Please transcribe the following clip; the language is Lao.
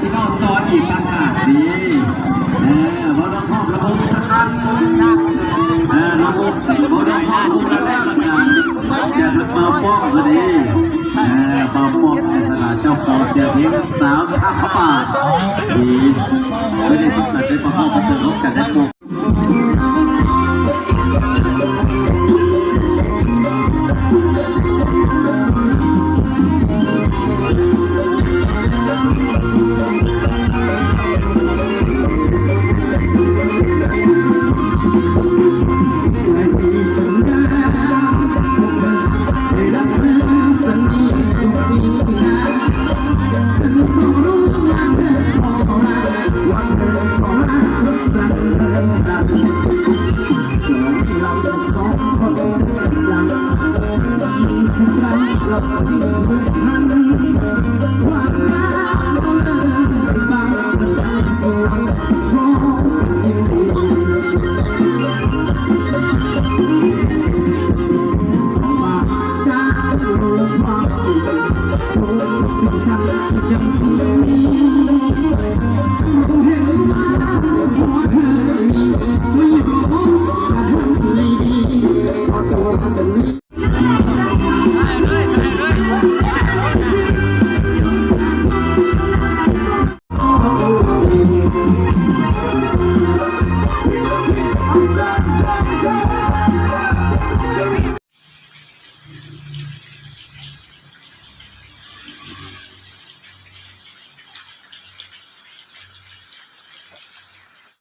ພີ່ນ້ອງສອນອີກຕ່າງຫາກນີ້ ເອີ ບໍ່ຕ້ອງຮອບລຳໂພງສັກຄັ້ງ ເອີ ລຳໂພງ ບໍ່ຕ້ອງຮອບລຳໂພງແລ້ວ ແລ້ວກໍຢາກເປົ່າປ້ອງກໍດີ ເອີ ເປົ່າປ້ອງໃນຖານະເຈົ້າຂອງສຽງເພງສາວທາງພະບາດ ດີ ບໍ່ໄດ້ຕ້ອງການໄດ້ປະກອບປະເຊີນຮ່ວມກັນໄດ້ Thank you.